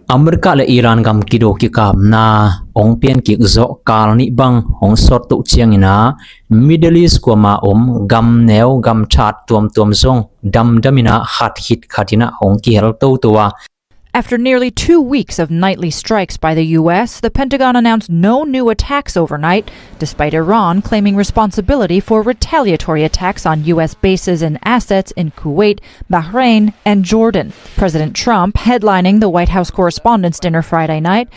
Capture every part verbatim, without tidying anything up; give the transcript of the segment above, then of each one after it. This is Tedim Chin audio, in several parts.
America le Iran gam kido kikapna hong pian kik zawh kal nih bang hong sawt toh ciangin ah Middle East kuama om gam neu gam that tuamtuam zong damdam in ah khat khit khat in ah hong kihel toto a. After nearly two weeks of nightly strikes by the U S, the Pentagon announced no new attacks overnight, despite Iran claiming responsibility for retaliatory attacks on U S bases and assets in Kuwait, Bahrain, and Jordan. President Trump headlining the White House Correspondents' Dinner Friday night.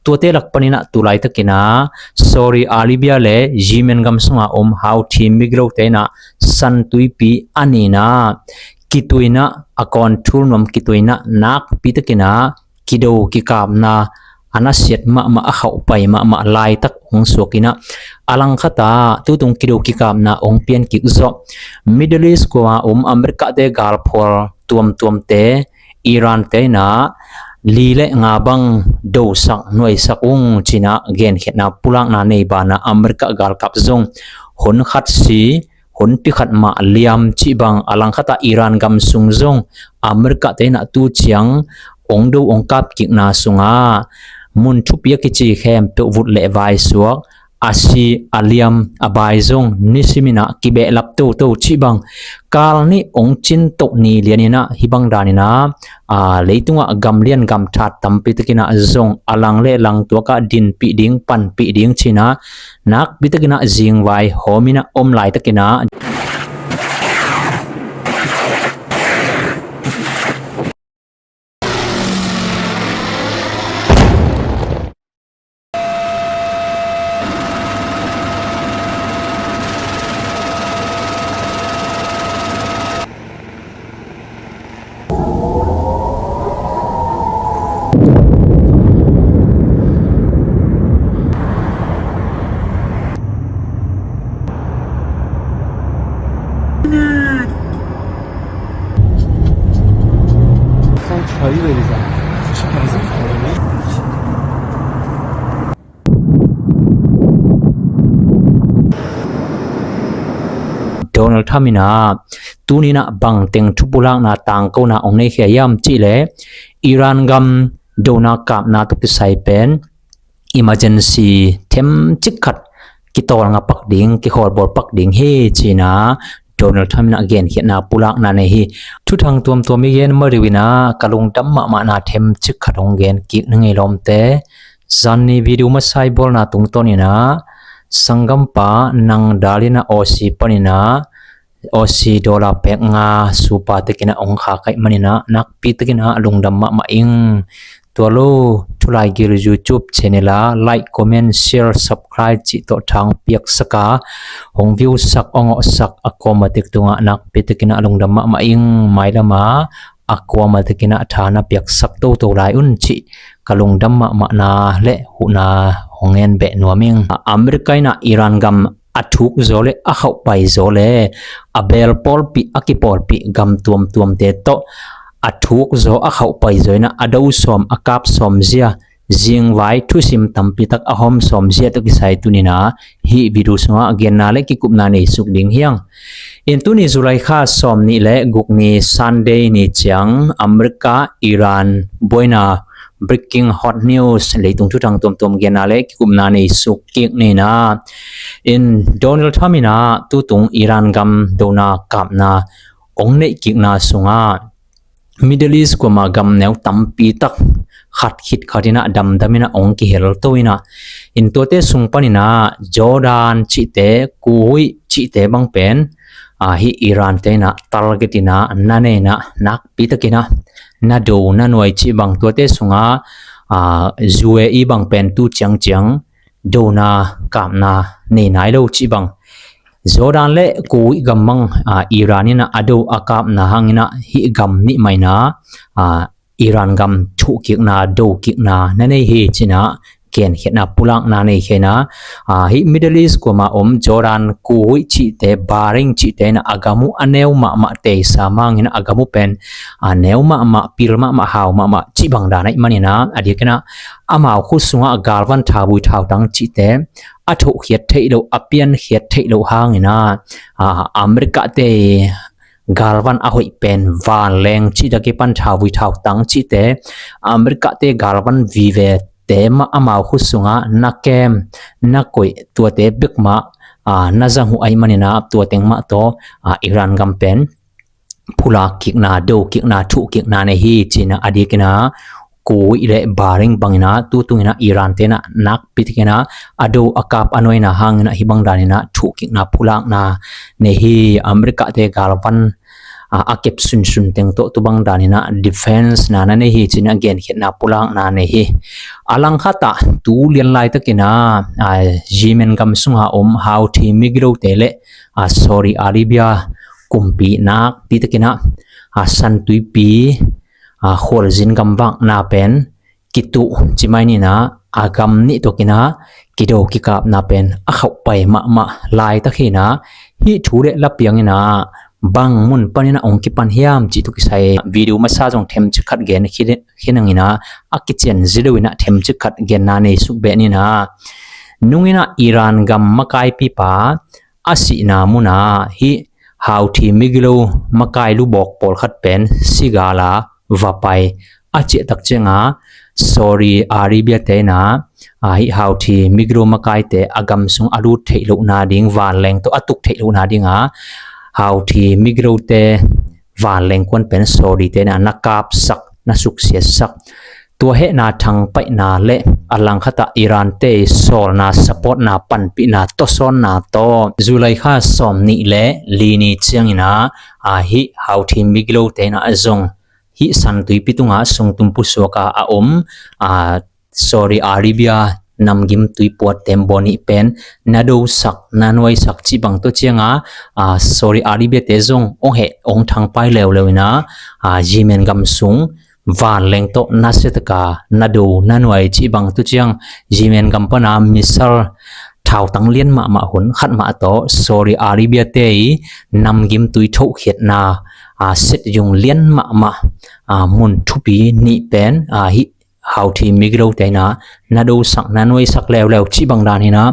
Tuate lak panin ah tu laitakin ah Saudi Arabia le Yemen gam sunga om Houthi migilote in ah San Tuipi a nih in ah kituina, a kawn thul nuam kituina nakpi takin ah kido kikapna a nasiat mahmah, a khauhpai mahmah laitak hong suak in ah, a langkhat ah tutung kido kikapna hong pian kik zawh Middle East kuama om America te galphual tuamtuamte Iran te in ah li le nga bang dosak nuaisak ung ci-in ah genkhiatna pulakna nei banah America galkap zong hun khat si hun pi khat mah liam cih bang, a langkhat ah Iran gam sung zong America te in ah tu ciang hong do hong kap kikna sungah mun thupi a kici khempeuh vut le vaisuak, a si a liam a bai zong nisim in ah kibehlap toto cih bang kal nih hong cin toh ni lian in ah hih bang dan in ah, aa, leitungah gam lian gam that tampi takin ah zong a lang le lang tuak ah dinpih ding, panpih ding ci-in ah nakpi takin ah zingvai hawm in ah om laitakin ah Donald Trump in ah tuni in ah bangteng thupulakna tangkona hong nei khia hiam cih leh Iran gam dona kapna tawh kisai pen emergency themcik khat kitawlnga pak ding, kikholbawl pak ding hi ci-in ah Donald Trump in ah genkhiatna pulakna nei hi. Thuthang tuamtuam i gen mah ding in ah ka lungdam mahmahna themcik khat hong gen kik ning ei lawmte. Zanni video masa i bawlna tungtawn in ah sanggampa Nang Dal in ah Aussie panin ah Aussie dollar pek nga super takin ah hong khak ahih manin ah nakpi takin ah lungdam mahmah ing. Tua lo, Thulaigil YouTube channel ah like, comment, share, subscribe cih tawh thang piaksak a hong view sak, hong awhsak a kuama tek tungah nakpi takin ah lungdam mahmah ing. Mailam ah a kuama takin ah tha na piaksak toto lai un cih ka lungdam mahmahna le huhna hong ngen beh nuam ing. America in ah Iran gam a thuk zaw le a khauhpai zaw le a beel pawlpih, a kipawlpih gam tuamtuamte tawh a thuk zaw, a khauhpai zaw in ah a do sawm, a kap sawm zia, zingvai thusim tampi tak a hawm sawm zia tawh kisai tuni in ah hih video sungah genna le kikupna nei suk ding hi hang. In tuni July kha sawmnih le guk ni Sunday ni ciang America Iran buaina breaking hot news, leitung thuthang tuamtuam genna le kikupna nei suk kik ni in ah. In Donald Trump in ah tutung Iran gam dona kapna hong neih kikna sungah Middle East kuama gam neu tampi tak khat khit khat in ah damdam in ah hong kihel to in ah, in tuate sung panin ah Jordan cihte, Kuwait cihte bang pen, aa, hih Iran te in ah target in ah na nei in ah nakpi takin ah na do na nuai cih bang tuate sungah, aa, U A E bang pen tu ciangciang dona kapna nei nai lo cih bang. Jordan le Kuwait gam bang, aa, Iran in ah a do a kapna hangin ah hih gam nih mah in ah, aa, Iran gam thuhkikna, dokikna na nei hi ci-in ah genkhiatna pulakna nei khia in ah, aa, hih Middle East kuama om Jordan, Kuwait cihte, Bahrain cihte in ah a gam uh a neu mahmah, teisa mangin ah a gam uh pen a neu mahmah, pil mahmah, hau mahmah cih bang dan ahih manin ah a diakin ah amau khut sungah galvan, thaubui, thautang cihte a thohkhiat theih loh, a piankhiat theih loh hangin ah, aa, America te galvan a hoih pen vanleng cih tak i pan thauvui thautang cihte, America te galvan vive te mah amau khut sungah na kem, na koih, tuate bek mah, aa, na zang uh ahih manin ah tua teng mah tawh, aa, Iran gam pen phulak kikna, do kikna, thuh kikna nei hi ci-in ah a dikin ah Kuwait le Bahrain bangin ah tu tungin ah Iran te in ah nakpi takin ah a do a kap a nuaina hangin ah hih bang danin ah thuh kikna, phulakna nei hi. America te galvan, aa, a kep sunsun teng tawh tu bang danin ah defense na na nei hi ci-in ah genkhiatna, phulakna nei hi. A langkhat ah tu lian laitakin ah, aa, Yemen gam sunga om Houthi migilo te le, aa, Saudi Arabia kumpi nakpi takin ah, aa, San Tuipi, aa, khualzin gamvakna pen kituh ci mai ni-in ah, a gam nih tuakin ah kido kikapna pen a khauhpai mahmah laitak hi-in ah, hih thu le la piangin ah bang mun panin ah hong kipan hiam cih tawh kisai video masa zong themcik khat gen khin, khin hangin ah a kician zi lo-in ah themcik khat genna nei suk beh ni-in ah, nungin ah Iran gam makaipipa a sihna munah hih Houthi migilo makai lubawk pawlkhat pen sigal a va pai a ciah tak ciangin ah Saudi Arabia te in ah, aa, hih Houthi migilo makaite a gam sung a lut theih lohna ding, vanleng tawh a tuk theih lohna dingin ah Houthi migilo te vanleng kuan pen Saudi te in ah na kapsak, na suksiatsak, tua hehna thangpaihna le a langkhat ah Iran te sawlna, supportna, panpihna, tawsawnna tawh July kha sawmnih le li ni ciangin ah, aa, hih Houthi migilo te in ah zong hih San Tuipi tungah sungtum pusuak a om, aa, Saudi Arabia namgim tuipuat tembaw nih pen na dosak, na nuaisak cih bang tawh ciangin ah, aa, Saudi Arabia te zong hong heh, hong thangpai leuleu in ah, aa, Yemen gam sung vanleng tawh nasia taka na do na nuai cih bang tawh ciang Yemen gam pana missile thautang lian mahmah hun khat mah tawh Saudi Arabia te i namgim tui thohkhiatna, aa, set yung lian mahmah, aa, mun thupi nih pen, aa, hih Houthi migilo te in ah na dosak, na nuaisak leuleu cih bang danin ah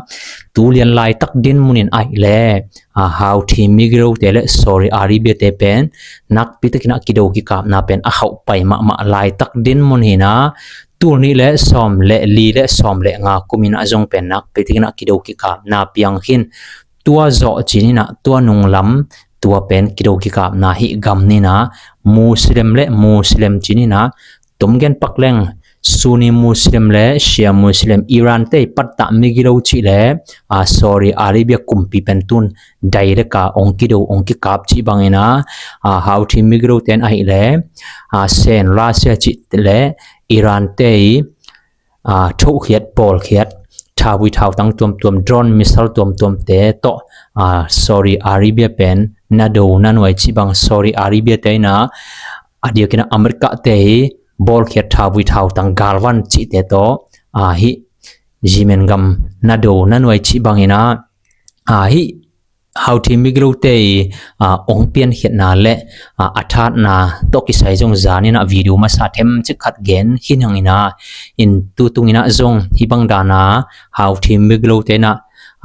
tu lian laitak dinmun in ahih leh, aa, Houthi migilo te le Saudi Arabia te pen nakpi takin ah kido kikapna pen a khauhpai mahmah laitak dinmun hi-in ah, tul nih le sawm le li le sawm le nga kumin ah zong pen nakpi takin ah kido kikapna piang khin. Tua zawh ci-in ah tua nunglam tua pen kido kikapna hih gam ni-in ah Muslim le Muslim ci-in ah tom gen pak leng Sunni Muslim le Shia Muslim, Iran te i pattah migilo cih le, aa, Saudi Arabia kumpi pen tun direct a hong kido, hong kikap cih bangin ah, aa, Houthi migilo te in ahih leh, aa, Sen Russia cih le Iran te i, aa, thohkhiat, pawlkhiat, thauvui thautang tuamtuam, drone missile tuamtuam te tawh, aa, Saudi Arabia pen na do na nuai cih bang Saudi Arabia te in ah, a diakin ah America te i bawlkhiat thauvui thautang galvan cihte tawh, aa, hih Yemen gam na do na nuai cih bangin ah, aa, hih Houthi migilo te i, aa, hong piankhiatna le, aa, a thatna tawh kisai zong zanin ah video masa themcik khat gen khin hangin ah, in tu tungin ah zong hih bang danin ah Houthi migilo te in ah,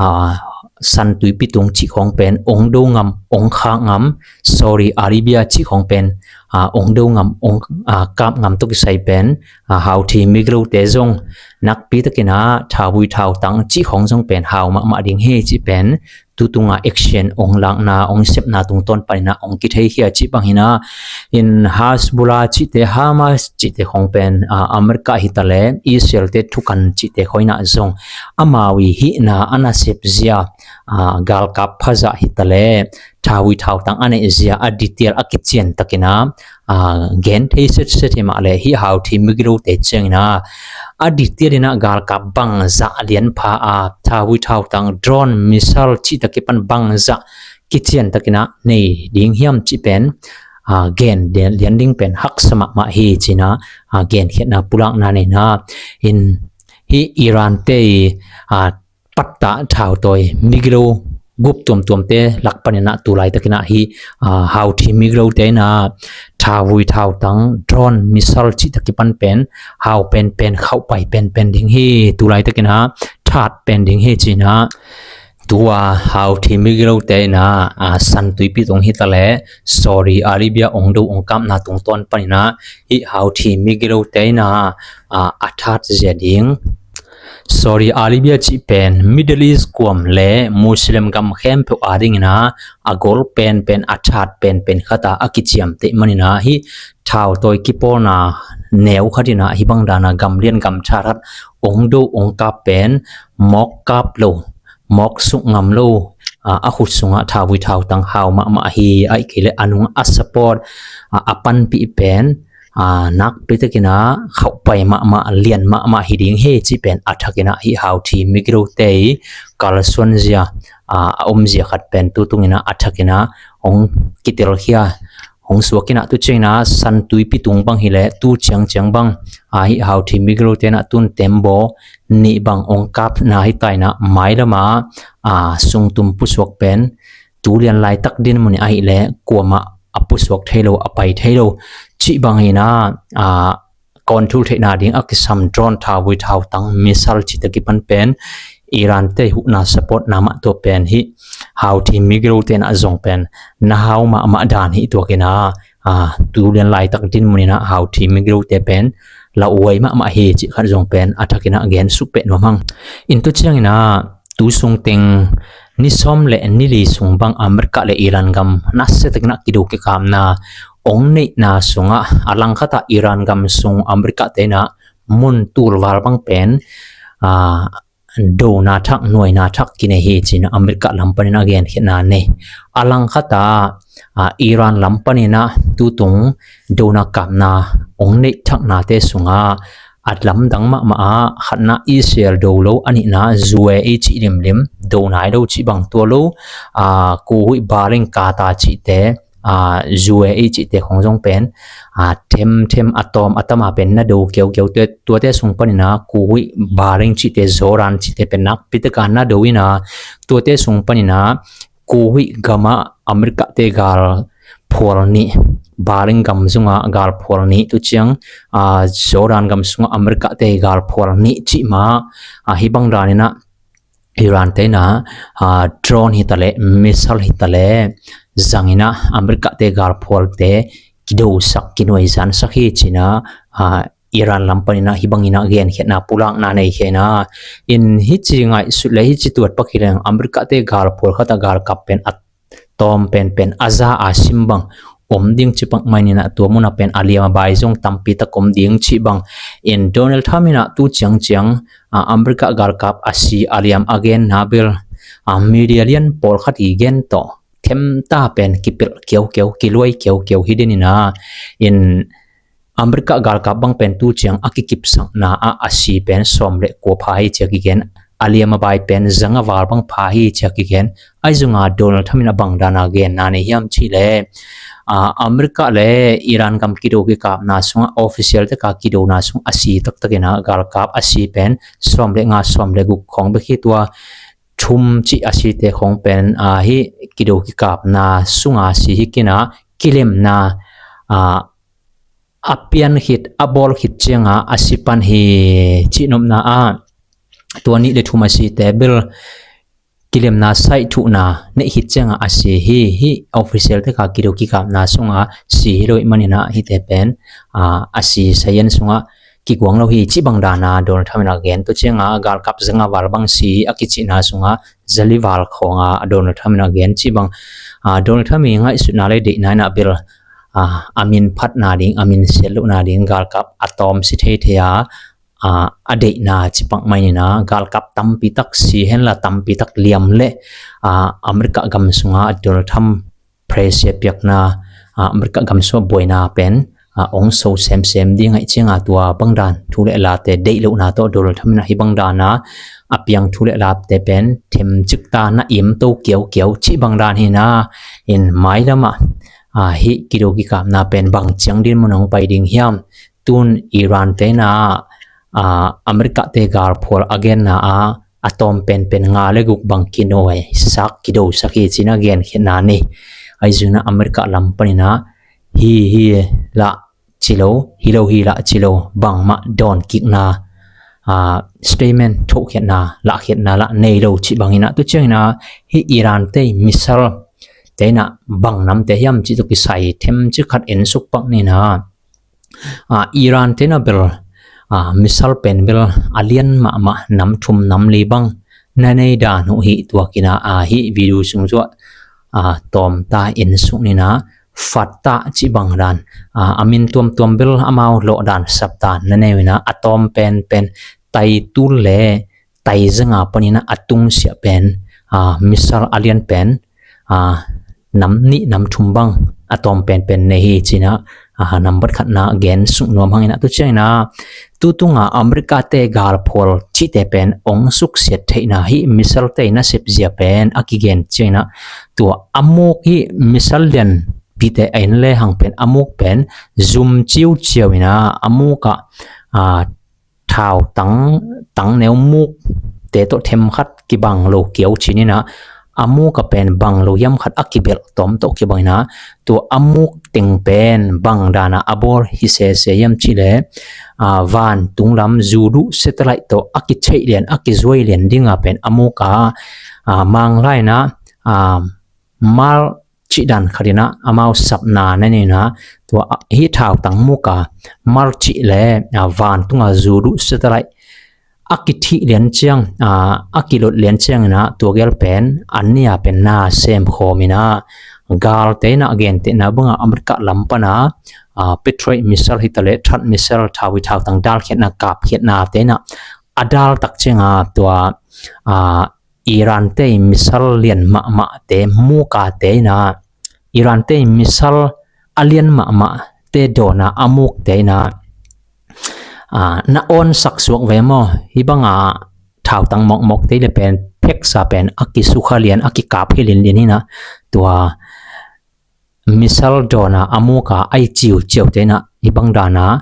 aa, San Tuipi tung cih khawng pen hong do ngam, hong khak ngam, Saudi Arabia cih khawng pen, aa, hong do ngam, hong, aa, kap ngam tawh kisai pen, aa, Houthi migilo te zong nakpi takin ah thauvui thautang cih khawng zong pen hau mahmah ding hi cih pen tu tungah action hong lakna, hong sepna tungtawn panin ah hong kitheikhia cih bangin ah, in Hezbollah cihte, Hamas cihte khawng pen, aa, America hi ta le Israel te thukan cihte khawng in ah zong amau i hihna a nasep zia, aa, galkap phazah hi ta le thauvui thautang a neih zia a detail a kician takin ah, aa, gen thei setset hi mah leh hih Houthi migilo te ciangin ah a detail in ah galkap bangzah lianpha a, thauvui thautang, drone, missile cih tak kipan bangzah kician takin ah nei ding hiam cih pen, aa, gen lian, lian ding pen haksa mahmah hi ci-in ah, aa, genkhiatna, pulakna nei-in ah, in hih Iran te i, aa, pattah thautawi migilo gup tuamtuamte lak panin ah tu laitakin ah hih, aa, Houthi migilo te in ah thauvui thautang, drone, missile cih tak kipan pen hau penpen, khauhpai penpen ding hi, tu laitakin ah that pen ding hi ci-in ah Tua Houthi migilote in ah, a, San Tuipi tung hi ta leh Saudi Arabia ong do ong kapna tungtawn panin ah hih Houthi migilote in ah, a, a that zia ding. Saudi Arabia cih pen Middle East kuam le Muslim gam khempeuh a dingin ah a gol penpen, a that penpen khat a, a kiciamteh manin ah hih thautawi kipawlna neu khat in ah hih bang dan a gamlian gamtha khat ong do ong kap pen mawk kap lo, mawk suk ngam lo, a, a khut sungah thauvui thautang hau mahmah hi. Ahih kei leh a nung a support, a, a panpih pen, a, nakpi takin ah khauhpai mahmah, lian mahmah hi ding hi cih pen a thakin ah hih Houthi migilote i kalsuan zia, a, a om zia khat pen tu tungin ah a thakin ah hong kitelkhia, hong suak in ah tu ciangin ah San Tuipi tung bang hi leh tu ciangciang bang, a, hih Houthi migilote in ah tun tembaw nih bang ong kapna hi ta in ah mailam ah, a, sungtum pusuak pen tu lian laitak dinmun in ahih leh kuamah a pusuak thei lo, a pai thei lo cih bangin ah, a, control theihna ding a kisam drone, thauvui thautang, missile cihte kipan pen Iran te huhna support na mah tua pen hih Houthi migilote in ah zong pen na hau mahmah dan hi tuakin ah, a, tu lian laitak dinmun in ah Houthi migilote pen lauhuai mahmah hi cih khat zong pen a thakin ah gen suk peh nuam hang. In tu ciangin ah tu sung teng ni sawm le ni li sung bang America le Iran gam nasia takin ah kido kikapna ong neihna sungah a langkhat ah Iran gam sung America te in ah mun tul val bang pen, a, dona thak, nuaina thak kinei hi ci-in ah America lam panin a genkhiatna nei. A langkhat ah, a, Iran lam panin ah tu tung dona kapna ong neih thaknate sungah a lamdang mahmah ah khatna Israel do lo, a nihna U A E cih limlim, do nai lo cih bang tua lo, a, Kuwait, Bahrain, Qatar cihte, a, U A E cihte khong zong pen, a, themthem a tawm a tam a pen na do kiaukiau, tua, tuate sung panin ah Kuwait, Bahrain cihte, Jordan cihte pen nakpi takin na do in ah tuate sung panin ah Kuwait gam ah America te galphual nih, Bahrain gam sungah galphual nih, tu ciang, a, Jordan gam sungah America te galphual nih cih mah, a, hih bang danin ah Iran te in ah, a, drone hi ta leh, missile hi ta leh zangin ah America te galphualte kidosak, kinuaizansak hi ci-in ah, a, Iran lam panin ah hih bangin ah genkhiatna pulakna nei khia in ah. In hih ci ngaihsut le hih ci tuat pak hi leng America te galphual khat ah galkap pen a tawm penpen a za a sim bang om ding cih pak mah in ah tua mun ah pen a liam a bai zong tampi tak om ding cih bang. In Donald Trump in ah tu ciangciang, a, America galkap a si a liam a genna bel, a, media lian pawlkhat i gen tawh themta pen kipelh kiaukiau, kiluai kiaukiau hi den in ah. In America galkap bang pen tu ciang a kikipsakna ah a si pen sawm le kua pha hi ci a kigen, a liam a bai pen zanga val bang pha hi ci a kigen. Ahi zongin Donald Trump in a bang dan a genna nei hiam cih leh, a, America le Iran gam kido kikapna sungah, official tek a kidona sung a si taktak in ah galkap a si pen sawm le nga, sawm le guk khong bek hi. Tua thum cih a site khong pen, a, hih kido kikapna sung a si hi kei in ah kilemna, a, a pian khit, a bawl khit ciang a a si pan hi cih nopna ah, tua nih le thum a site bel kilemna saih thuhna neih khit ciang a a si hi. Hih official tek a kido kikapna sung a si hi lo ahih manin ah hihte pen, a, a si sayan sungah kiguang lo hi cih bang dan a Donald Trump in a gen. Tua ciang a galkap zanga val bang si a kicihna sungah zali val khong a Donald Trump in a gen cih bang, a, Donald Trump i ngaihsutna le deihna in ah bel, a, a min phatna ding, a min siat lohna ding galkap a tawm si theithei a, a, a deihna cih pak mah in ah galkap tampi tak si hen la, tampi tak liam le, a, America gam sungah Donald Trump pressure piakna, a, America gam sungah buaina pen, a, ong so semsem ding ahih ciang a tua bang dan thu le late deih lohna tawh Donald Trump in ah hih bang dan a a piang thu le late pen themcik ta na im to kiaukiau cih bang dan hi in ah. In mailam ah, a, hih kido kikapna pen bang ciang dinmun ong pai ding hiam? Tun Iran te in ah, a, America te galphual a genna ah a tawm penpen nga le guk bang kinuaisak, kidosak hi ci-in a genkhiatna nei. Ahi zongin ah America lam panin ah hi hi lah ci lo, hi lo hi lah ci lo, bangmah dawnkikna, statement thohkhiatna lahkhiatna lah nei lo cih bangin ah, tu ciangin ah hih Iran te missile te in ah bang namte hiam cih tawh kisai themcik khat en suk pak ni in ah. Iran te in ah bel missile pen bel a lian mahmah nam thum nam li bang na nei dan uh hi tuak in ah, hih video sung zuah tawmta en suk ni in ah, Fattah cih bang dan, a min tuamtuam bel amau lawh dan sap dan na nei uh in ah, a tawm penpen tai tul le tai zanga panin ah a tungsiah pen missile a lian pen nam nih nam thum bang a tawm penpen nei hi ci in ah, nambat khatna gen suk nuam hang in ah, tu ciangin ah tu tunga America te galphual cihte pen ong suksiat theihna hih missile te nasep zia pen a kigen ciangin ah, tua a muk hih missile lian pite a in le hang pen a muk pen zum ciuciau in ah, a muk ah thau tang, tang neu muk te tawh themkhat kibang lo kiau cin in ah, a muk ah pen bang lo hiam khat a kibelh tawm tawh kibang in ah, tua a muk teng pen bang dan ah a bawl hi sese hiam cih le, vantung lam zuduh satellite tawh a kitheih lian a kizuai lian ding ah pen a muk ah Manglaina Mar cih dan khat in ah amau sapna na nei in ah, tua hih thau tang muk ah Mar cih le vantung ah zuduh satellite a kithih lian ciang, a kilot lian ciangin ah tua gel pen an nih ah pen na sem khawm in ah, galte in ah gentehna bang ah America lam pan ah Patriot missile hi ta le THAAD missile, thau hi thau tang dalkhiatna kapkhiatna te in ah a dal tak ciang ah tua Iran te missile lian mahmah te muk ah te in ah, Iran te missile a lian mahmah te dawn ah a muk te in ah na on sak suak ve maw? Hih bang ah thau tang mawkmawk te le pen pheksa pen a kisukha lian a kikap hi lianlian in ah, tua missile dawn ah a muk ah a i ciuciau te in ah hih bang dan ah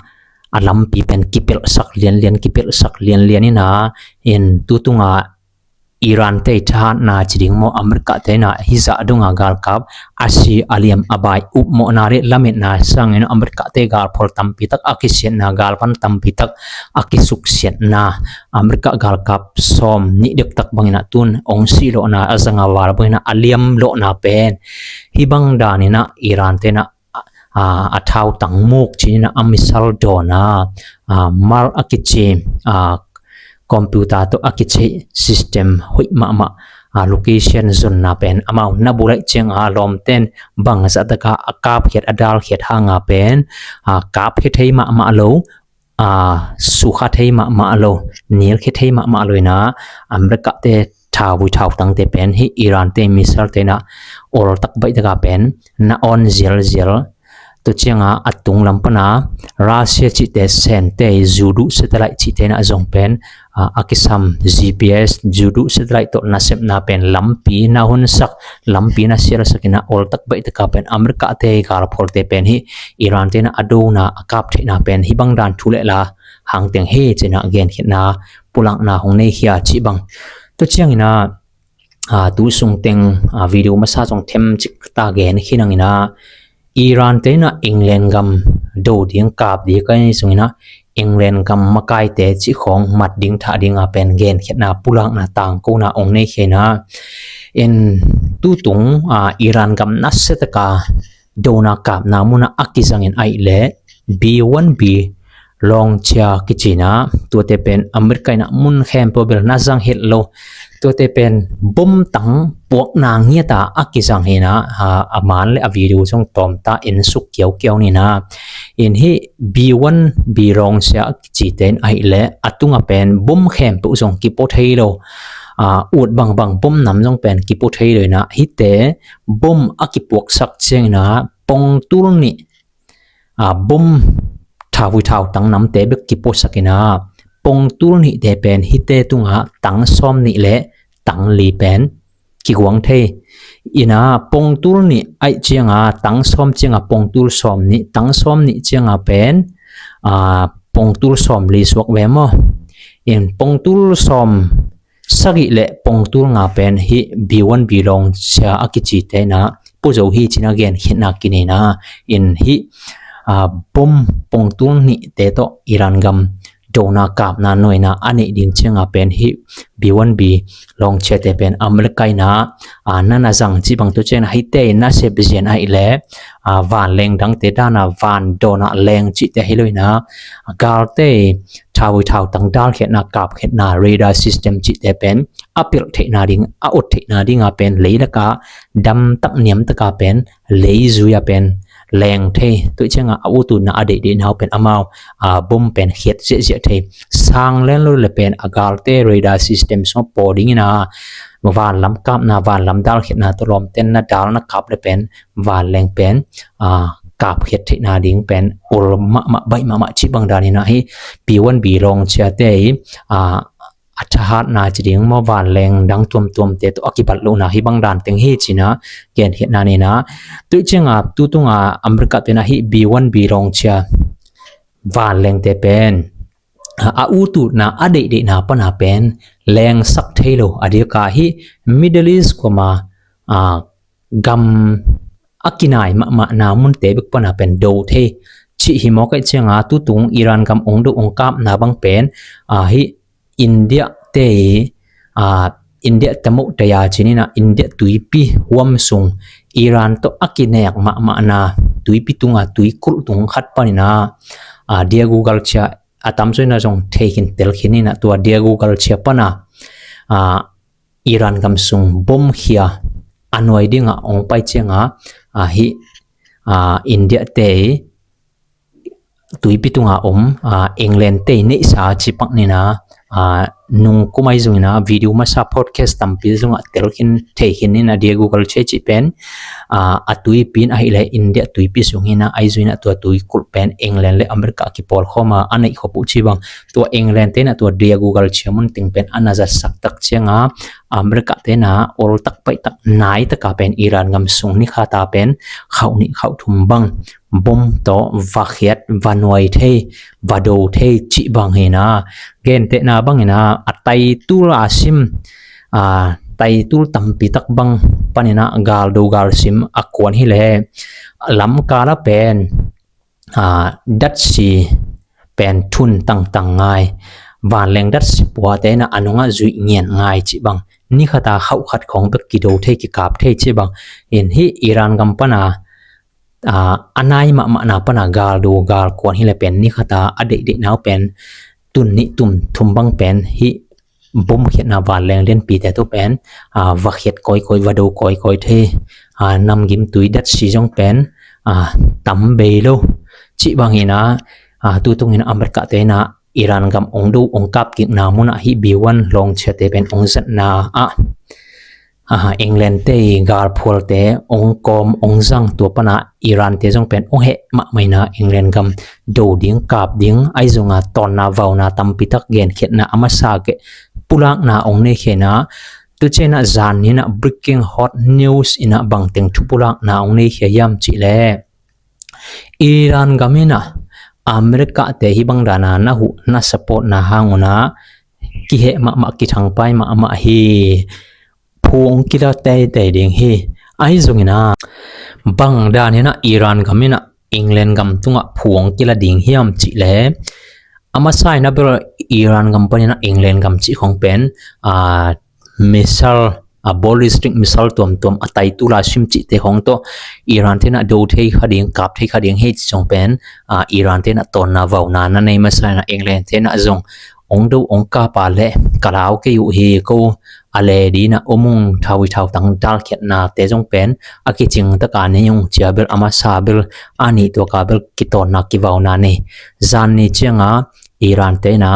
a lampi pen kipelhsak lianlian kipelhsak lianlian in ah, in tu tunga Iran te thahatna ci ding maw, America te in ah hih zah dong ah galkap a si a liam a bai upmawhna le lametna sangin America te galphual tampi tak a kisiatna, galpan tampi tak a kisuksiatna, America galkap sawm nih dektak bang in ah tun ong si lawhna, a zanga val bang in ah a liam lawhna pen hih bang dan in ah Iran te in ah a thau tang muk ci in ah a missile dawn ah Mar a kici computer tawh a kici system hoih mahmah, location zonna pen amau na bulaih ciang ah lawmten bangzah tak ah a kapkhiat a dalkhiat hang ah pen kapkhiat thei mahmah lo, sukha thei mahmah lo, nilkhia thei mahmah lo in ah America te thau hi thau tangte pen hih Iran te missile te in ah oltak baih tak ah pen na on zialzial. Tu ciang ah a tung lam pan ah Russia cihte Sen te zuduh satellite cihte in ah zong pen a kisam G P S zuduh satellite tawh nasepna pen lampi na honsak, lampi na sialsak in ah oltak baih tak ah pen America te galphualte pen hih Iran te in ah a dona a kap theihna pen hih bang dan thu le la hang teng hi ci in ah genkhiatna pulakna hong nei hi a cih bang. Tu ciang in ah tu sung teng video masa zong themcik ta gen khin hang in ah, Iran te in ah England gam do ding kap ding ka hi sung in ah England gam makaite cih khawng mat ding thah ding ah pen genkhiatna pulakna tangkona ong nei hi a, in tu tung Iran gam nasia tak a dona kapna mun ah a kizang in ahih leh B one B launcher kici in ah, tuate pen America in ah mun khempeuh bel na zang het lo. Tuate pen bom tang puakna ngiat a a kizang hi in ah, a man le a video zong tawmta en suk kiaukiau ni in ah. In hih B one B launcher kicite in ahih leh a tung ah pen bom khempeuh zong kipua thei lo. Ut bangbang bom nam zong pen kipua thei lo in ah, hihte bom a kipuaksak ciang in ah pongtul nih bom thau hi thau tang namte bek kipuasak in ah, pongtul nihte pen hihte tung ah tang sawm nih le tang li pen kiguang thei. In ah pongtul nih ahih ciang ah tang sawm ciang ah pongtul sawm nih, tang sawm nih ciang ah pen pongtul sawm li suak ve maw? In pongtul sawm sagih le pongtul nga pen hih B one B launcher a kicite in ah pua zo hi ci in ah genkhiatna kinei in ah, in hih bom pongtul nihte tawh Iran gam dona kapna nuaina a neih ding cianga pen hih B one B lawngchiate pen America ina a, na na zang cih bang tu ciangina hihte nasep zian ahih leh a, vanleng dangte dana van dona leng cihte hi lo ina, a, galte thauvui thautang dalkhiatna kapkhiatna radar system cihte pen a pilh theihna ding, a ot theihna dinga pen leilaka damtak niamtaka pen leizuia pen leng thei. Tuih cianga a ututna a deihdeihna uh pen amau a, bom pen khiat ziahziah thei. Sang lenlo le pen a galte radar system sungah paw dingina vanlam kapna, vanlam dalkhiatna tawh lawmten na dal na kap le pen vanleng pen a, kapkhiat theihna ding pen ol mahmah baih mahmah cih bang danina hih B one B lawngchiate i a, a thahatna ci ding maw, vanleng dang tuamtuamte tawh a kibat lohna hih bang dan teng hi cina genkhiatna nina. Tuih cianga tutunga America tena hih B one B lawngchia vanlengte pen a, a ututna a deihdeihna pana pen lengsak thei lo, a diaka hih Middle East kuama a, gam a kinai mahmahna munte bek pana pen do thei cih hi mawk ahih cianga tutung Iran gam ong do ong kapna bang pen a, hih India te i a, India tamoh taya cinina India tuipi huam sung Iran tawh a kinek mahmahna tuipi tunga tuikulh tung khat panina a, dia Google chia a tamsuina zong thei khin tel khin ina tua dia Google chia pana a, Iran gam sung bom khia a nuai dinga ong pai cianga a, hih a, India te i tuipi tunga om a, England te i neihsa cipak nina a, nung kumai zungina video masa podcast tampi zunga tel khin thei khin nina dia Google chia cih pen a, a tuipi in ahih leh India tuipi sung hina ahi zungina tua tuikulh pen England le America a kipawl khawma a neih khop uh ci bang tua England tena tua dia Google chia mun teng pen a na zatsak tak cianga America tena oltak paihtak naitaka pen Iran gam sung nikhata pen khauh nih khauh thum bang bom tawh va khiat va nuai thei va do thei cih bang hina. Gentehna bangina a taitul a sim a, taitul tampitak bang panina galdo galsim a kuan hileh lamkala pen a, datsi pen thun tangtang ngai, vanleng datsi puate ina a nungah zuih ngian ngai cih bang, nikhata khauh khat khong bek kido thei kikap thei cih bang in hih Iran gam pana a, a nai mahmahna pana galdo galkuan hileh pen nikhata a deihdeihna uh pen tun nih tum thum bang pen hih bom khiatna vanleng lianpite tawh pen a, va khiat kawikawi va do kawikawi thei a, namgim tui datsi zong pen a, tam bei lo cih bangina a, tutungin America te ina Iran gam ong do ong kap kikna munah hih B one lawngchiate pen ong zatna ah a, England te i galphualte ong kawm ong zang tua pana Iran te zong pen ong heh mahmah ina England gam do ding kap ding ahi zunga tawnna vauna tampitak genkhiatna a masa keh pulakna ong nei khena. Tucina zan nina breaking hot news ina bangteng thu pulakna ong nei khia hiam cihleh Iran gam ina America te hih bang dana na huh na support na hang una kiheh mahmah kithangpai mahmah hi. Phu ong kila teitei ding hi. Ahi zongina bang dan hina Iran gam ina England gam tungah phu ong kila ding hiam cihleh a masa ina bel Iran gam panina England gam cih khong pen a, missile a, ballistic missile tuamtuam a taitul a sim cihte khong tawh Iran tena do thei kha ding kap thei kha ding hei ci zong pen a, Iran tena tawnna vauna na nei masa ina England tena zong ong do ong kapa le ka lau kei uh hi ko a le dina omung thawi thautang dalkhiatnate zong pen a kicing taka nei ung cia bel a masa bel a nih tuaka bel kitawnna kivauna nei. Zan ni cianga Iran tena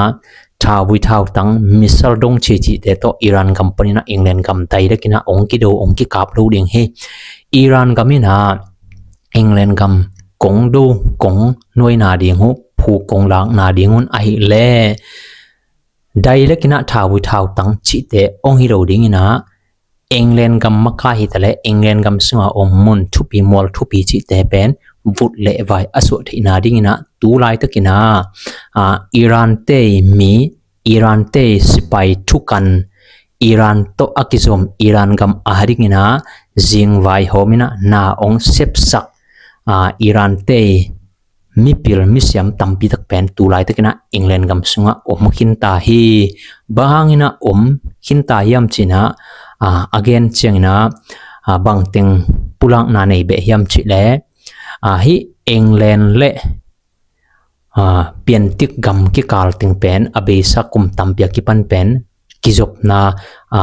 thawi thautang missile dong cicite tawh Iran gam panina England gam daidakina ong kido ong kikap lo ding hi. Iran gam ina England gam kong do kong nuaina ding uh phu kong lakna ding un ahih le dailakina thawi thautang cihte ong hi lo dingina England gam makai hitaleh England gam sunga om mun thupi mual thupi cihte pen vut le vai a suah theihna dingina tulaitakina a, Iran te mi Iran te sipai thukan Iran tawh a kizom Iran gam a dingina zingvai hawmina na ong sepsak a, Iran te mipil misiam tampi tak pen tu laitakin ah England gam sungah om khinta hi. Bang hangin ah om khinta hiam ci-in ah, a, a gen ciangin ah, a, bangteng pulakna nei beh hiam cih leh, a, hih England le, a, piantik gam kikal teng pen a beisa kum tampi a kipan pen kizopna, a,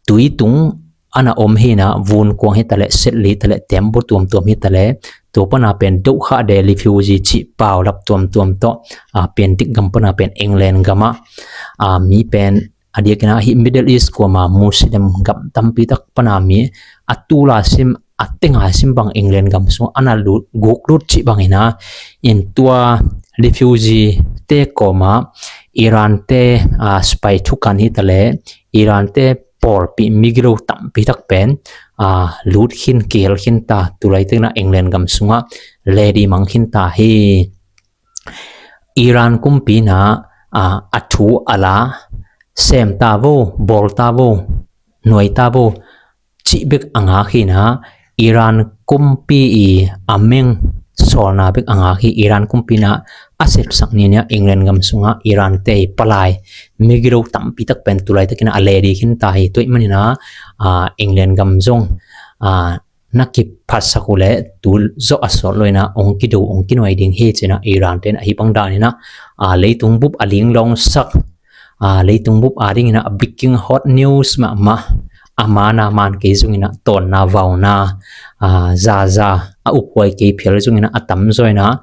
tui tung a na om hi-in ah, vun kuang hi taleh, setli taleh, tembaw tuamtuam hi taleh, tua pana pen dohkhah de refugee cih paulap tuamtuam tawh, a, piantik gam pana pen England gamah, a, mi pen a diakin ah hih Middle East kuama Muslim gam tampi tak pana mi a tul a sim, a teng a sim bang England gam sungah a na lut, guk lut cih bangin ah, in tua refugee te kawmah Iran te, a, spy thukan hi taleh, Iran te pawlpi migilo tampi tak pen, a, lut khin, kihel khinta, tu laitakin ah England gam sungah lady mang khinta hi. Iran kumpi in ah, a, a thu a la, sem ta vo, bawl ta vo, nuai ta vo, cih bek a ngak hi-in ah, Iran kumpi i a meng sawlna bek a ngak hi. Iran kumpi in ah a sepsak ni-in ah England gam sungah Iran te i palai migilo tampi tak pen tu laitakin ah a lady khinta hi. Tua ahih manin ah, a, England gam zong, a, na kiphatsak uh leh tu zawh a sawt lo-in ah hong kido, hong kinuai ding hi ci-in ah Iran te in ah hih bang danin ah, a, leitung bup a linglawngsak, a, leitung bup a dingin ah breaking hot news mahmah, a man a man kei zongin ah tawnna vauna, a, zaza, a uphuai kei phial zongin ah a tamzaw in ah,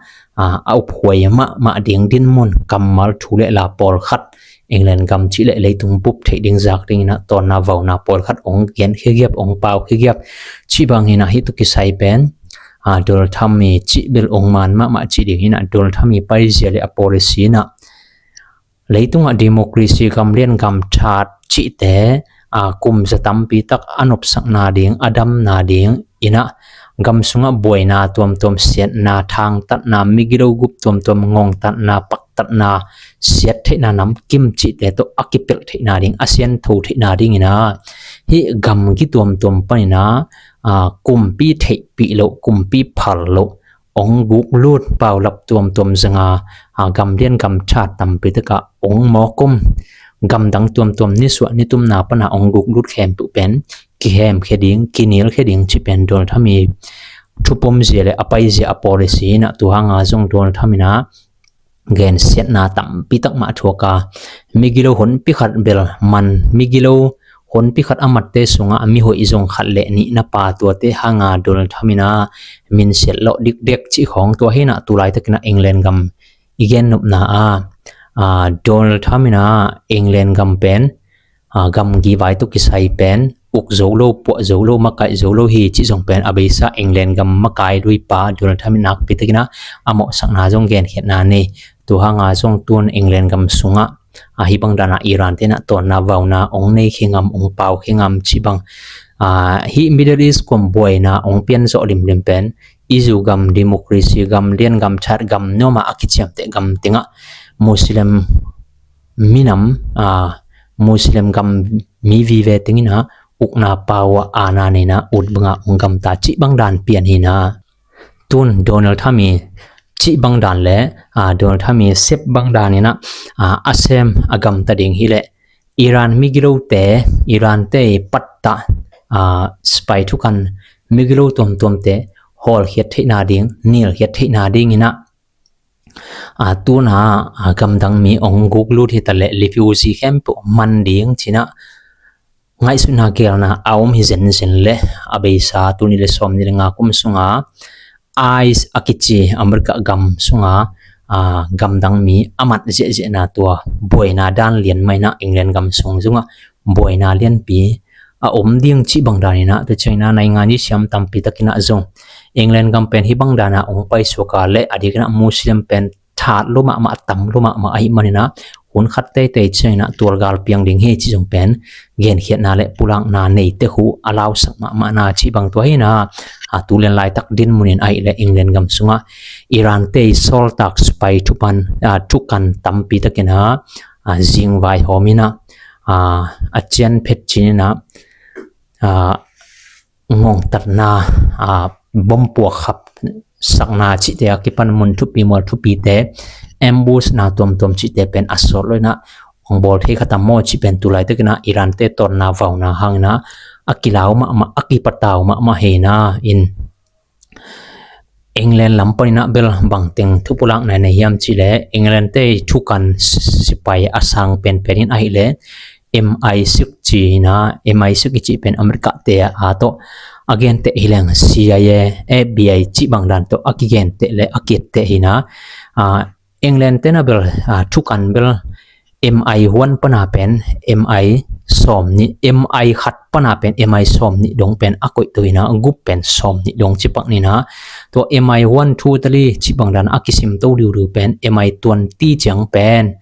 a, a uphuai mahmah ding dinmun, kammal, thu le la pawlkhat England gam cih leh leitung bup theih ding zak dingin ah tawnna vauna pawlkhat hong gen khigiap, hong pau khigiap cih bangin ah hih tawh kisai pen, a, Donald Trump i cih bel hong man mahmah cih dingin ah Donald Trump i paizia le a policy in ah leitungah democracy, gam lian gam that cihte, a, kum za tampi tak a nopsakna ding, a damna dingin ah gam sungah buaina tuamtuam, siatna, thangtatna, migilo gup tuamtuam, ngongtatna, paktatna, siat theihna, namkim cihte tawh a kipelh theihna ding, a siantho theihna dingin ah hih gamgi tuamtuam panin ah, a, kumpi theihpih loh, kumpi phal loh, hong guk lut, paulap tuamtuam zanga, a, gam lian gam that tampi tak ah hong mawk om, gamdang tuamtuam nisuah nitumna pana hong guk lut khempeuh pen kihemkhia ding, kinilkhia ding cih pen Donald Trump i thupomzia le a paizia, a policy in ah tu hanga zong Donald Trump in ah gensiatna tampi tak mah thuak a, migilo honpi khat bel man, migilo honpi khat a matte sungah mihoih zong khat le nih na pha, tuate hanga Donald Trump in ah minsiat lawh dikdek cih khawng tua hi-in ah tu laitakin ah England gam i gennopna ah, a, Donald Trump in ah England gam pen, a, gamgi vai tawh kisai pen uk zo lo, puah zo lo, makaih zo lo hi cih zong pen a beisa England gam makai luipa Donald Trump in nakpi takin ah a mawhsakna zong genkhiatna nei. Tu hanga zong tun England gam sungah, a, hih bang dan ah Iran te in ah tawnna vauna hong nei khe ngam, hong pau khe ngam cih bang, a, hih Middle East kuam buaina hong pian zawh limlim pen i zu gam, democracy gam, lian gam, that gam nuam a a kiciamteh gam teng ah Muslim minam, a, Muslim gam mi vive teng in ah ukna, pau a, aana neihna, ut bang a hong gamta cih bang dan pian hi-in ah, tun Donald Trump i cih bang dan le, a, Donald Trump i sep bang dan in ah, a, a sem a gamta ding hi leh Iran migilote, Iran te i pattah, a, spy thukan migilo tuamtuamte hawlkhiat theihna ding, nilkhiat theihna dingin ah, a, tun ah, a, gamdang mi hong guk lut hi taleh refugee khempeuh man ding ci-in ah ngaihsutna, geelna a om hi zenzen le a beisa tul nih le sawmnih le nga kum sunga ICE a kici America gam sunga, a, gamdang mi a mat ziahziahna tua buaina dan lian mah in ah England gam sung zongah buaina lianpi a om ding cih bang dan in ah, tua ciangin ah naingan i siam tampi takin ah zong England gam pen hih bang dan ah hong paisuak a leh a diakin ah Muslim pen that lua mahmah, tam lua mahmah ahih manin ah hun khat teitei ciangin ah tualgal piang ding hi cih zong pen genkhiatna le pulakna neite uh a lausak mahmahna cih bang tua hi-in ah, a, tu lian laitak dinmun in ahih leh England gam sungah Iran te i sawltak spy thupan, a, thukan tampi takin ah, a, zingvai hawm in ah, a, a cian phet cin in ah, a, ngongtatna, a, bom puak khap, sakna cihte a kipan mun thupi mual thupite, ambush na tuamtuam cihte pen a sawt lo inah, hong bawl thei kha tam maw cih pen tu laitakinah Iran te tawnna vauna hanginah a kilau mahmah, a kipatau mahmah hina in. England lam paninah bel bangteng thupulakna nei hiam cihleh, England te thukan sipai a sang penpen in ahileh M I six ci hina, M I six i cih pen America te a tawh a genteh hileng C I A, F B I cih bang dan tawh a kigenteh le a kietteh hina. England tena bel thukan bel M I one pana pen M I sawm nih, M I khat pana pen M I sawm nih dong pen a koih to hina, gup pen sawm nih dong cipak nina. Tua M I one, two, three cih bang dan a kisim to diudiu pen M I twenty ciang pen,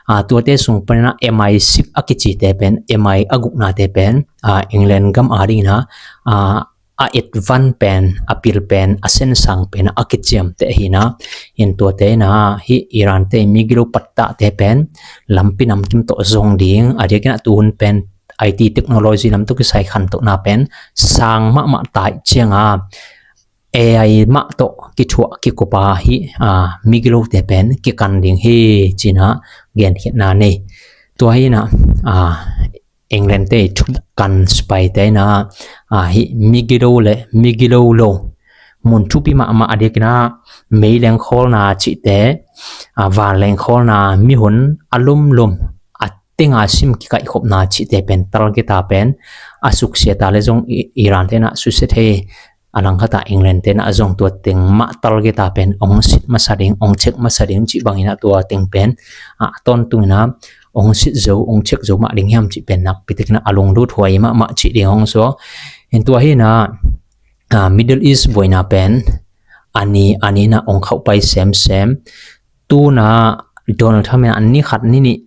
tuate sung panina M I six a kicite pen, M I a guknate pen England gam a dingina a advance pen, a pil pen, a sensang pen a kiciamteh hina. Hin tuate ina hi Iran te migilo pattahte pen lampi namkim tawh zong ding, a diakina tuhun pen I T technology lam tawh kisai khantohna pen sang mahmah taih cianga A I mah tawh kithuah kikupa hi migilote pen kikan ding hi cina genkhiatna nei. Tua hina England te thukan sipaite ina hi migilo le migilo lo mun thupi mahmah a diakina mei lengkhawlna cihte, van lengkhawlna, mihun a lumlum a tenga sim kikaihkhopna cihte pen targeta pen a suksiata le zong Iran tena susia thei. A langkhata England tena zong tua teng mah targeta pen ong sit masa ding, ong check masa ding cih bangina tua teng pen a tawntungina ong sit zo, ong check zo mah ding hiam cih pen nakpi tekina a lunglut huai mahmah cih ding ong so. Hin tua hina Middle East buaina pen ani anina ong khauhpai semsem. Tuna Donald Trump ina ani khat ni nih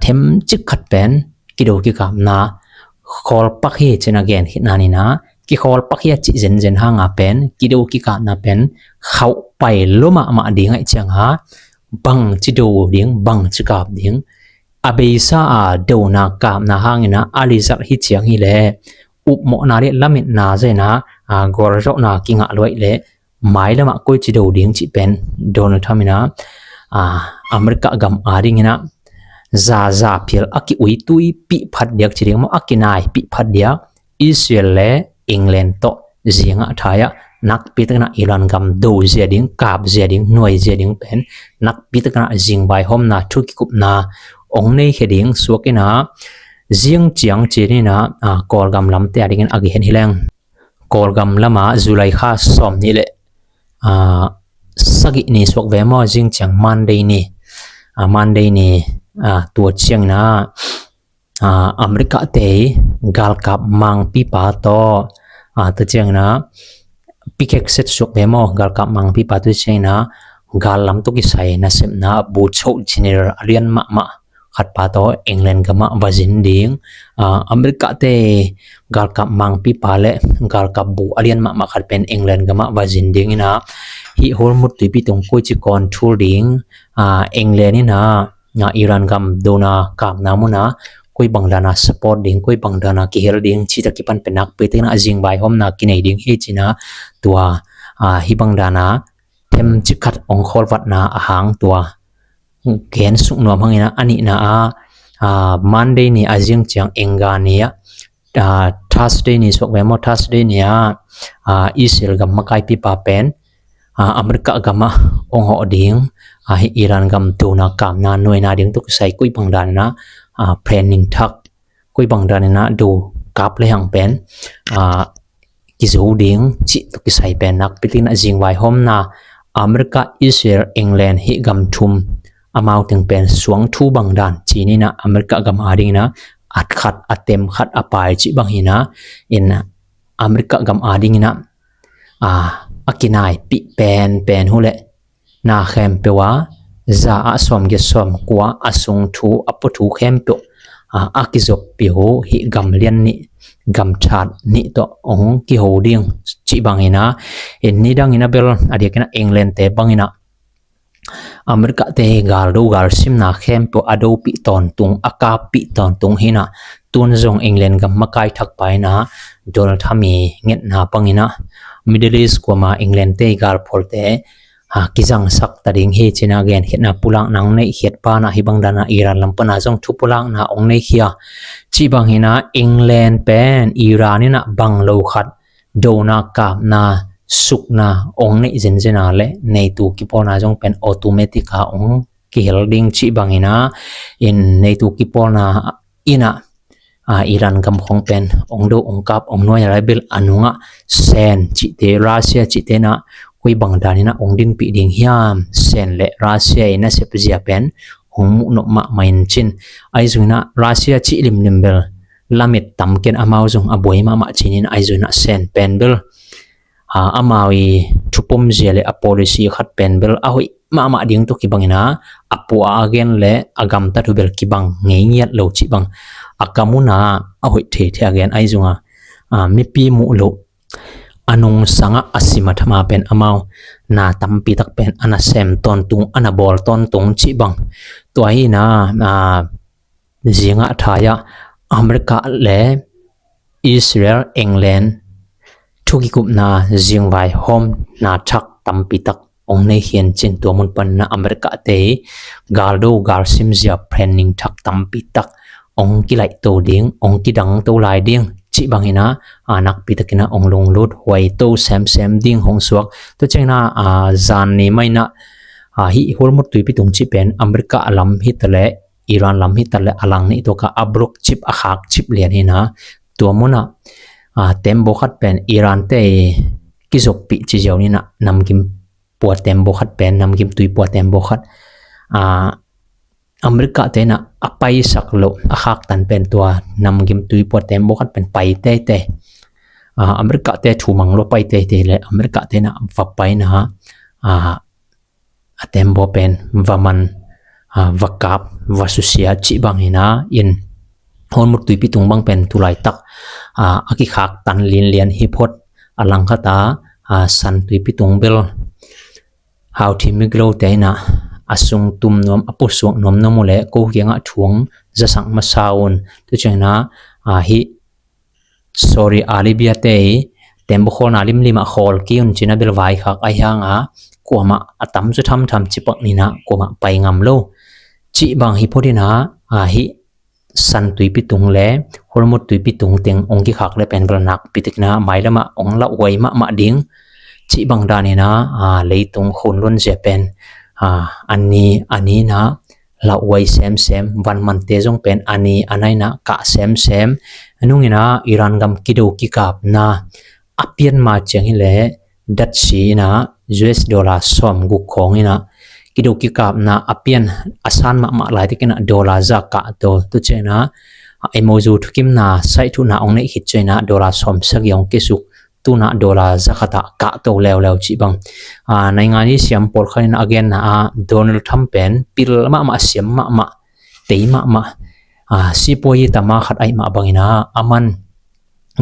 themcik khat pen kido kikapna khawlpak hi cina genkhitna nina, kikhawlpak hi a cih zenzen hanga pen kido kikapna pen khauhpai lo mahmah ding aih cianga bang ci do ding, bang ci kap ding, a beisa a dona kapna hangina a lizat hi ciang hileh upmawhna le lamitna zaina gualzawhna kingah luaih le mailamah koi ci do ding cih pen Donald Trump ina America gam a dingina zaza phial a kiuitui pihphat diak ci ding maw, a kinai pihphat diak Israel le England tawh zingah thaiah nakpi tekna Iran gam do zia ding, kap zia ding, nuai zia ding pen nakpi tekna zingvaihawmna, thu kikupna ong nei khe ding suak ina zing ciang ci nina Kawlgam lamte a dingin a gihen hileng. Kawlgam lama July kha sawm nih le sagih ni suak ve maw, zing ciang Monday ni, Monday ni tua ciangina America te galkap mangpipa tawh tua ciangina pikek set suak ve maw, galkap mangpipa tua ciangina gal lam tawh kisai nasepna buchoh general a lian mahmah khatpa tawh England gamah va zin ding. America te galkap mangpipa le galkap bu a lian mahmah khat pen England gamah va zin ding ina hi Hormuz tuipi tung koi ci control ding, England ina Iran gam dona kapna muna koi bang dana support ding, koi bang dana kihel ding cita kipan pen nakpi tekna a zingvaihawmna kinei ding hi cina tua hi bang dana themcik khat ong khawlvatna a hang tua gen suk nuam hangina a nihna a Monday ni a zing ciang England ni a Thursday ni suak ve maw, Thursday ni a Israel gam makaipipa pen America gamah ong hawh ding, hi Iran gam dona kapna nuaina ding tawh kisai koi bang danina planning thak, koi bang danina do kap le hang pen kizo ding cih tawh kisai pen nakpi tekna zingvaihawmna America, Israel, England hi gam thum amau teng pen suang thu bang dan ci nina America gam a dingina at khat a tem khat a pai cih bang hina in America gam a dingina a kinai pih penpen hu le na khempeuh a za a sawm ge sawm kua a sung thu a pua thu khempeuh a kizoppi hu hi gam lian nih, gam that nih tawh ong kiho ding cih bangina in nidangina bel a diakina England te bangina America te hi galdo galsimna khempeuh a dopih tawntung, a kappih tawntung hina tun zong England gam makai thakpa ina Donald Trump i ngetna bangina Middle East kuama England te i galphualte a kizangsak ta ding hi cina genkhiatna pulakna hong neihkhiat pana hih bang dana Iran lam pana zong thu pulakna hong neikhia. Cih bang hina England pen Iran ina bang lo khat dona kapna sukna hong neih zenzen a le NATO kipawlna zong pen automatic a hong kihel ding cih bang hina in NATO kipawlna ina a, Iran gam khong pen hong do hong kap hong nuai a lai bil a nungah Sen cihte Russia cihte na koi bang dan ina hong dinpih ding hiam? Sen le Russia i nasep zia pen hong muh nop mahmah in cin. Ahi zong ina Russia cih limlim bel lamet tamken amau zong a buai mahmah cin in ahi zong ina Sen pen bel a, amau i thupom zia le a policy khat pen bel a hoih mahmah ding tawh kibang ina a pua a gen le a gamtat uh bel kibang ngei ngiat lo cih bang a kam una a hoih thei thei a gen ahi zong a, a, mipi muh loh a nungsangah a sim a thama pen amau na tampi tak pen a na sem tawntung a na bawl tawntung cih bang. Tua hi ina a, zingah thai-ah America le Israel, England thukikupna zingvai hawmna thak tampi tak hong nei hian cin tua mun panna America te galdo galsim zia planning thak tampi tak hong kilaihto ding hong kidangto lai ding cih bangina a nakpi takina hong lunglut huaito semsem ding hong suak. Tua ciangina a zan ni maina a hih Hormuz tuipi tung cih pen America lam hitaleh Iran lam hitaleh a lang nih tuaka a block cip a khak cip lian hina tua muna a tembaw khat pen Iran te kizoppih ci ziau nina namgim pua tembaw khat pen namgim tui pua tembaw khat a America te na a paisak loh a khaktan pen tua namgim tui pua tembaw khat pen pai teitei. A America te thumang lo pai teitei le America te na va paina a a tembaw pen va man a va kap va susia cih bangina in Hormuz tuipi tung bang pen tulaitak a a kikhaktan linlian hi phot a langkhata a san tuipi tung bel hau thim miglo te ina a sung tum nuam a pusuak nuam nuam uh le ko kiangah thuang zasak masa un tu ciangina a hih Saudi Arabia te i tembaw khawlna limlim ah khawl ki un cina bel vaikhak a hianga kuamah a tam cu thamtham cipak nina kuamah pai ngam lo cih bang hi photina a hih san tuipi tung le Hormuz tuipi tung teng ong kikhak le pen bel nakpi tikna mailamah ong lauhuai mahmah ding cih bang danina a leitung khun luanzia pen a ani anina lauhuai semsem vanmante zong pen ani anaina kah semsem nungina Iran gam kido kikapna a pianma ciang hile datsi ina U S dollar sawm guk khawng ina kido kikapna a pian a san mahmah laitikina dollar za kah to tu ciangina M O U thukimna saih thuhna ong neih khit ciangina dollar sawm sagi ong kisuk tuna dollar zakhatah kah to leuleu cih bang a naingan i siam pawlkhat in a genna a Donald Trump pen pil mahmah siam mahmah tei mahmah a sipuayi tama khat aih mah bangina a man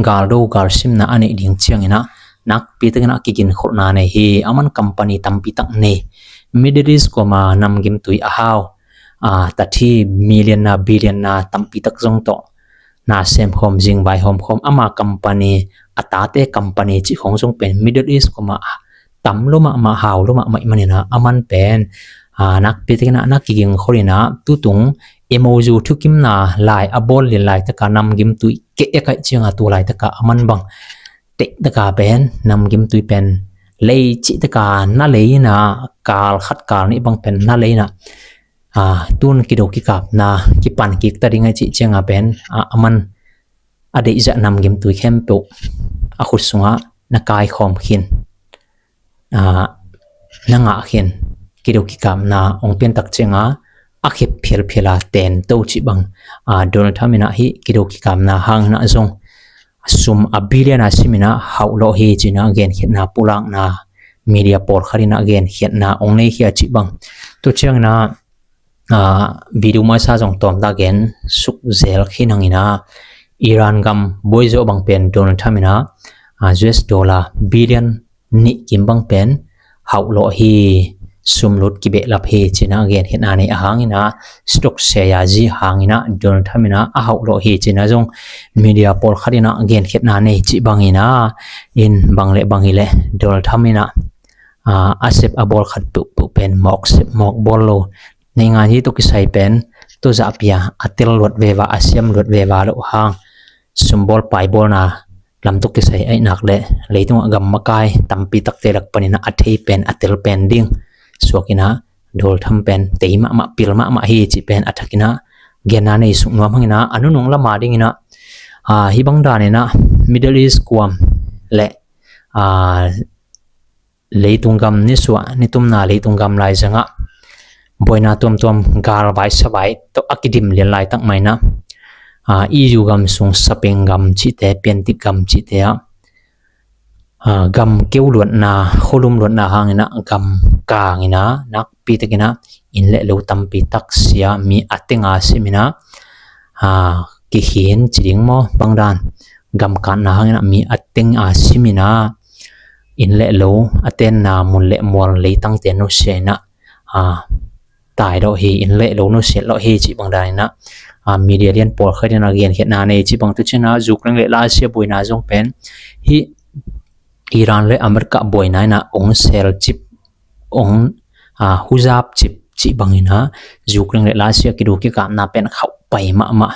galdo galsimna a neih ding ciangina nakpi takina kiginkholhna nei hi a man company tampi tak nei Middle East kuama namgim tui a hau a tathi million na billion na tampi tak zong tawh na semkhawm zingvai hawmkhawm ama company a tate company cih khawng zong pen Middle East kuama tam lo mahmah hau lo mahmah ih manina a man pen a nakpi takina na kigingkholhina tutung M O U thukimna lai a bawl lin laitaka namgim tui keh e kaih cianga tu laitaka a man bang teihtaka pen namgim tui pen lei cihtaka na leina kal khat kal nih bang pen na leina a tun kido kikapna kipan kik ta ding a cih cianga pen a man a deihzah namgim tui khempeuh a khut sungah na kaikhawm khin a na ngah khin kido kikapna ong piantak cianga a khep phialphiala ten to cih bang a Donald Trump ina hih kido kikapna hangina zong sum a billion a simina hauhlawh hi cina genkhiatna pulakna media pawlkhat ina genkhiatna ong neikhia cih bang tu ciangina a video masa zong tawmta gen suk zel khi nangina Iran gam buaizawh bang pen Donald Trump ina a U S dollar billion nih kim bang pen hauhlawh hi sumlut kibehlap hi ci-in ah genkhiatna nei a hangin ah, stock share a zi hangin ah Donald Trump in ah a hauh lawh hi ci-in ah zong media pawlkhat in ah genkhiatna nei cih bangin ah, in bang le bang hi leh Donald Trump in ah, ah, a sep a bawl khat peuhpeuh pen mawk sep mawk bawl lo, nei ngan hi tawh kisai pen tuzahpih a a tel luat veva, a siam luat veva loh hang, sumbawl paibawlna lam tawh kisai ahih nak leh leitungah gam makai tampi takte lak panin ah a thei pen a tel pen ding suak in ah Donald Trump pen tei mahmah, pil mahmah hi cih pen a thak in ah genna nei suk nuam hang in ah, a nunung lam a ding in ah, ah, hih bang dan in ah Middle East kuam le, ah, leitung gam nisuah nitumna leitung gam laizangah buaina tuamtuam, galvai savai tawh a kidim lian laitak mah in ah, ah, E U gam sung Spain gam cihte, Piantik gam cihte ah, ah, gam keu luatna, khualum luatna hangin ah gam kang in ah, nakpi takin ah inn le lo tampi tak sia, mi a teng a sim in ah, ah, kikhin ci ding maw, bang dan, gam katna hangin ah mi a teng a sim in ah inn le lo, a tenna mun le mual, leitangte nusia in ah, ah, tai lawh hi, inn le lo nusia lawh hi cih bang dan in ah, ah, media lian pawlkhat in ah genkhiatna nei cih bang. Tu cih in ah Ukraine le Russia buaina zong pen hih Iran le America buaina in ah ong sel cip, ong, ah, huzap cip cih bang in ah Ukraine le Russia kidu kikapna pen khauh pai mahmah.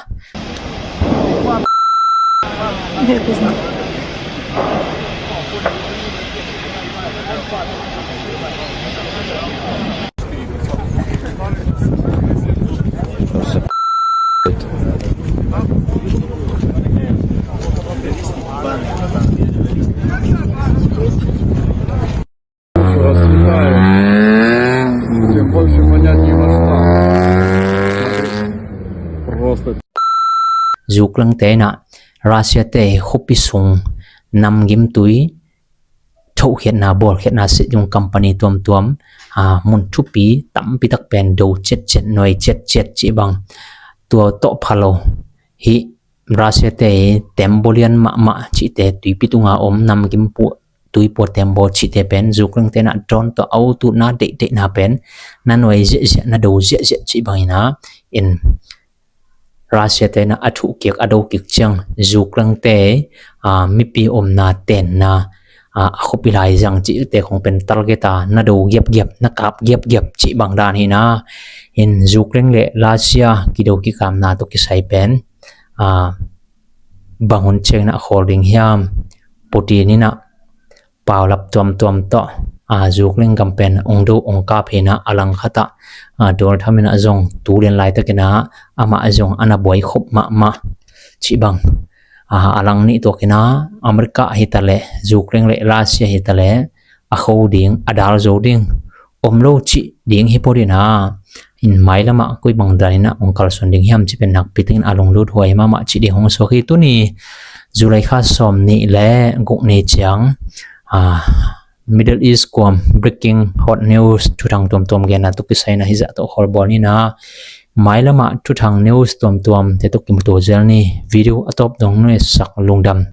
Russia te in ah Russia te khuapi sung namgimtui thohkhiatna, bawlkhiatna, sitzung company tuamtuam, ah, mun thupi tampi tak pen do ciatciat, nuai ciatciat cih bang. Tua tawh pha lo, hih Russia te tembaw lian mahmah cihte, tuipi tunga om namgim pua, tuipua tembaw cihte pen Ukraine te in ah drone tawh a ututna deihdeihna pen na nuai ziahziah, na do ziahziah cih bang in ah, in Russia te in ah a thuhkik, a dokik ciang Ukraine te, ah, mipi omna, tenna, ah, a khuapi laizang cihte khong pen target a na do giapgiap, na kap giapgiap cih bang dan hi in ah, in Ukraine le Russia kido kikapna tawh kisai pen, ah, bang hun ciangin ah khawl ding hiam? Putin in ah paulap tuamtuam tawh, ah, Ukraine gam pen ong do, ong kap hi in ah, a langkhat ah, ah, Donald Trump in ah zong tu lian laitakin ah amah zong a na buai khop mahmah cih bang. Ah, a lang nih tuakin ah America hi ta leh, Ukraine le Russia hi ta leh, a kho ding, a dal zo ding om lo cih ding hi phot in ah, in mailam ah koi bang dan in ah ong kalsuan ding hiam cih pen nakpi takin a lunglut huai mahmah cih ding hong suak hi. Tuni July kha sawm nih le guk ni ciang, ah, Middle East kuam breaking hot news thuthang tuamtuam genna tawh kisai in ah hih zah tawh khawl bawl ni in ah, mailam ah thuthang news tuamtuam te tawh kimuto zel ni. Video a tawp dong nuai sak, lungdam.